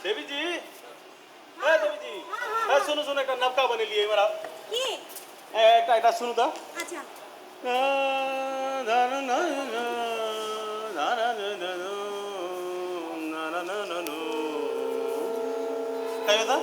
देवी जी, ए देवी जी, ए सुनू सुनू, एकटा नवका बनेलियै हमरा। की? ए एकटा एकटा सुनू तऽ। अच्छा। कहियौ तऽ।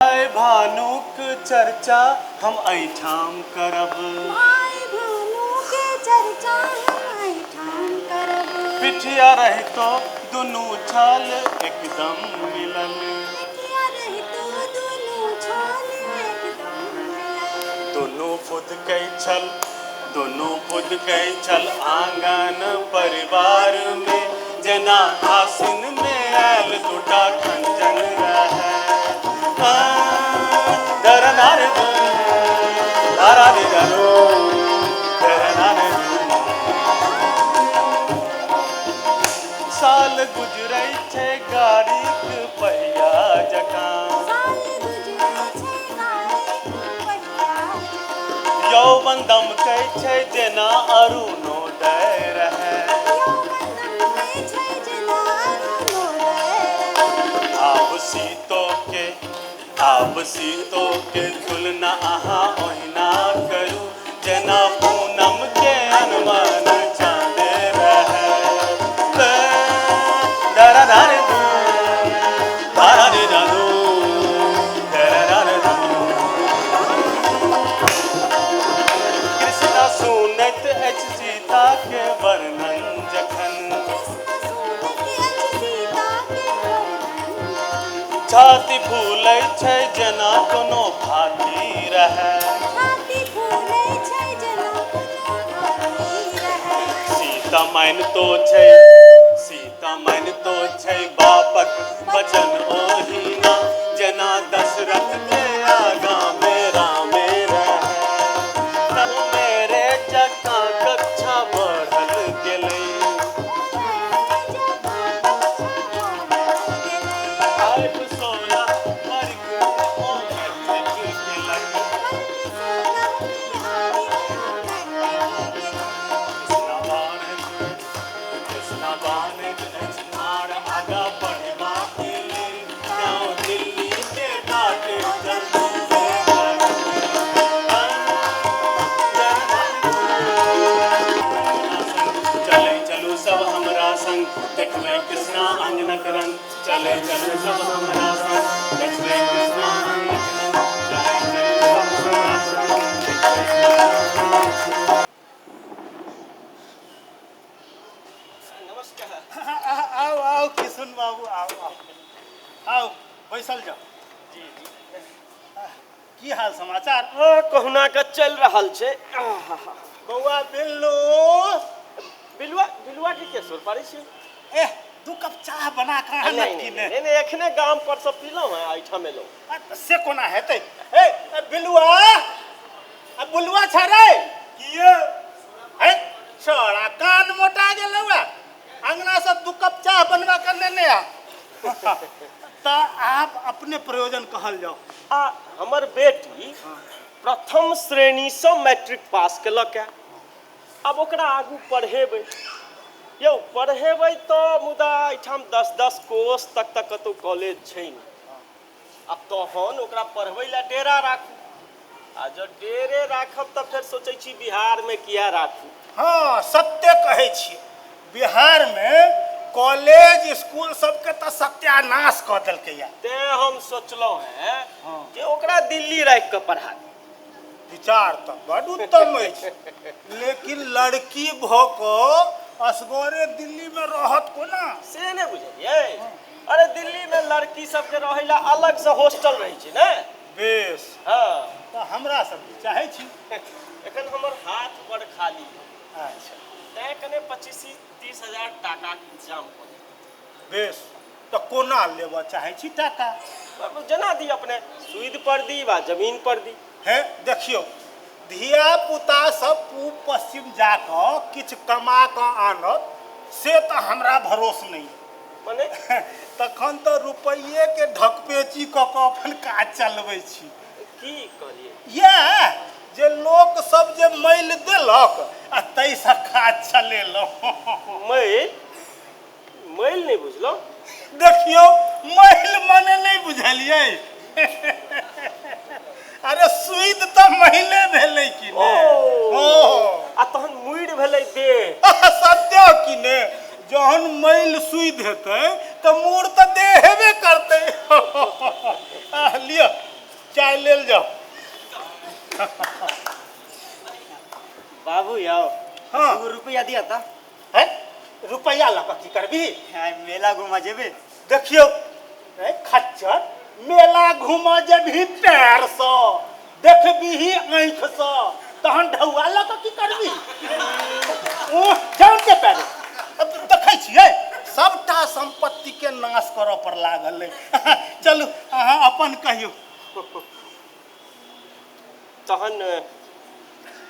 भाय भानुक चर्चा हम एहिठाम करब। भाय भानुक चर्चा हम एहिठाम करब। पिठिया रहितो दुनू छल एकदम मिलल। पिठिया रहितो दुनू छल एकदम मिलल। दुनू फुदकै छल, दुनू फुदकै छल आंगन परिवार में, जेना आसिन में आयल दूटा खंजन रहै। साल गुजरै छै गाड़ीक पहिया जकाँ, यौवन दमकै छै जेना अरुणोदय रहै। आब सीतो के, आब सीतो के तुलना अहाँ ओहिना करू जेना पूनम के अनमन चाँद रहै। कृष्णा सुनैत अछि सीता के वर्णन जखन, छाती फूलै छै जेना कोनो भाती रहै। सीता मानितो छै, सीता मानितो छै बापक वचन ओहिना जेना दशरथ के आगाँ मे रामे रहै। मेरे जकाँ कक्षा बढ़ल गेलै। आइब 16 बरिख मे ओ मैट्रिक केलक। कृष्णा बान्हैत, कृष्णा बान्हैत अछि मार आगाँ पढ़बाक लेल, तैं दिल्ली के बाट जल्दी से। चलै चलू सब हमरा संग, देखबै कृष्णा अंगनक रंग। चलै चलू सब हमरा संग, देखबै कृष्णा अंगनक रंग। चलै चलू सब हमरा संग, देखबै कृष्णा। नमस्कार। आउ आउ किशुन बाबू, आउ आउ आउ, बैसल जाउ। जी जी। की हाल समाचार? ओ कहुना के चलि रहल छै। बौआ बिल्लू। बिलुआ, बिलुआ के के सुर पारै छी? एह, 2 कप चाह बना कऽ आनत। नहीं कि नहीं नहि? नहीं नहीं, एखने गाम पर से पीलहुँ हैं, एहिठाम एलहुँ। से कोना हेतै? ए ए, बिलुआ, आ बुलुआ छ रे किए है छौड़ा कान मोटा गेलौ आ अंगना से 2 कप चाह बनवा के नेने आ। तऽ आप अपने प्रयोजन कहल जाओ। आ हमर बेटी प्रथम श्रेणीसँ मैट्रिक पास केलक है, आब ओकरा आगू पढ़ेबै यौ, पढ़ेबै तऽ मुदा एहिठाम 10-10 कोस तक तऽ कतहु कॉलेज छै नहि। आब तहन ओकरा पढ़बै लए डेरा राखू, आ जँ डेरे राखब तऽ फेर सोचै छी बिहारमे किया राखू। हँ, सत्य कहै छी, बिहारमे कॉलेज स्कूल सबके तऽ सत्यानाश कऽ देलकैया। तेँ हम सोचलहुँ हेँ जे ओकरा दिल्ली राखि कऽ पढ़ा दी। विचार तऽ बड उत्तम अछि, लेकिन लड़की भऽ कऽ असगरे दिल्लीमे रहत कोना? से नहि बुझलियै? अरे दिल्लीमे लड़की सबके रहै लए अलगसँ हॉस्टल रहै छै ने। बेस। हँ। तऽ हमरा सब की चाहै छी? एखन हमर हाथ बड़ खाली है। अच्छा। तैँ कने 25-30 हजार टाकाके इंतजाम कऽ दिअ। बेस, तऽ कोना लेबऽ चाहै छी टाका? जेना दी अपने, सूद पर दी वा जमीन पर दी। हे देखियौ, धिया पुता सब पूब पश्चिम जा कऽ किछु कमा कऽ आनत से तऽ हमरा भरोस नहि। मने तखन तऽ रुपैएके ढकपेची कऽ कऽ अपन काज चलबै छी। की कहलियै? इएह जे लोक सब जे मैल देलक आ ताहिसँ काज चलेलहुँ। मैल? मैल नहि बुझलहुँ। देखियौ, मैल मने नहि बुझलियै? अरे सुइद तऽ मैले भेलै कि ने। ओ, आ तहन मुड़ि भेलै देह। सत्य कि ने, जहन मैल सुइद हेतै तऽ मूड़ तऽ देह हेबे करतै। लिअ, चाय लेल जाउ। बाबू यौ। हाँ। 2 रुपया दिया ता। है, रुपया लऽ कऽ की करबी? हाँ, मेला घुमा जेबे। देखियौ खच्चर, मेला घूमऽ जेबही पैरसँ, देखबीही आँखिसँ, तहन ढौआ लऽ कऽ की करबी? ओ जान के पैर देखै छियै, सबटा सम्पत्तिके नाश करऽ पर लागल अइ। चलू, अहाँ अपन कहियौ। तहन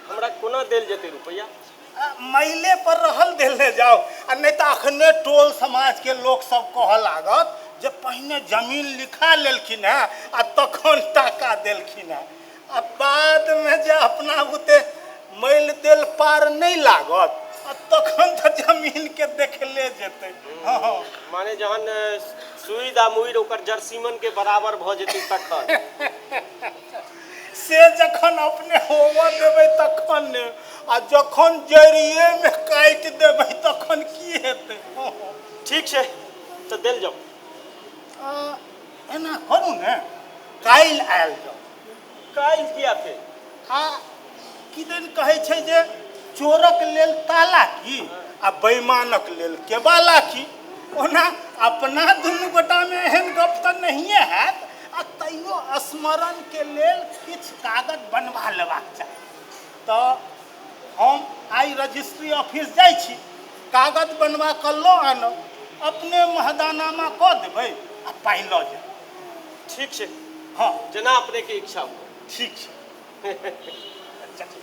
हमरा कोना देल जेतै रुपैआ? मैले पर रहल देले जाउ, आ नहि तऽ अखने टोल समाजके लोक सब कहऽ लागत जे पहिने जमीन लिखा लेलखिन हेँ आ तखन टाका देलखिन हेँ, आ बादमे जे अपना बुते मैल देल पार नहि लागत आ तखन तऽ जमीनके देखले जेतै। हँ हँ। माने जहन सुइद आ मुइर ओकर जरसीमन के बराबर भऽ जेतै तखन? से जखन अपने होमऽ देबै तखन ने, आ जखन जड़िएमे काटि देबै तखन की हेतै? ठीक छै, तऽ देल जाउ। एना करू ने, काल्हि आयल जाउ। काल्हि किया फेर? आ किदन कहै छै जे चोरक लेल ताला की आ बेईमानक लेल केबाला की। ओना अपना दुनू गोटामे एहन गप तऽ नहिए हैत, आ तैयो स्मरणके लेल किछु कागज बनवा लेबाक चाही। तऽ हम आइ रजिस्ट्री ऑफिस जाइ छी, कागज बनवा कऽ लऽ आनब, अपने महदानामा कऽ देबै आ पाइ लऽ जायब। ठीक छै। हँ। जेना अपनेके इच्छा हुए। ठीक छै। अच्छा, ठीक।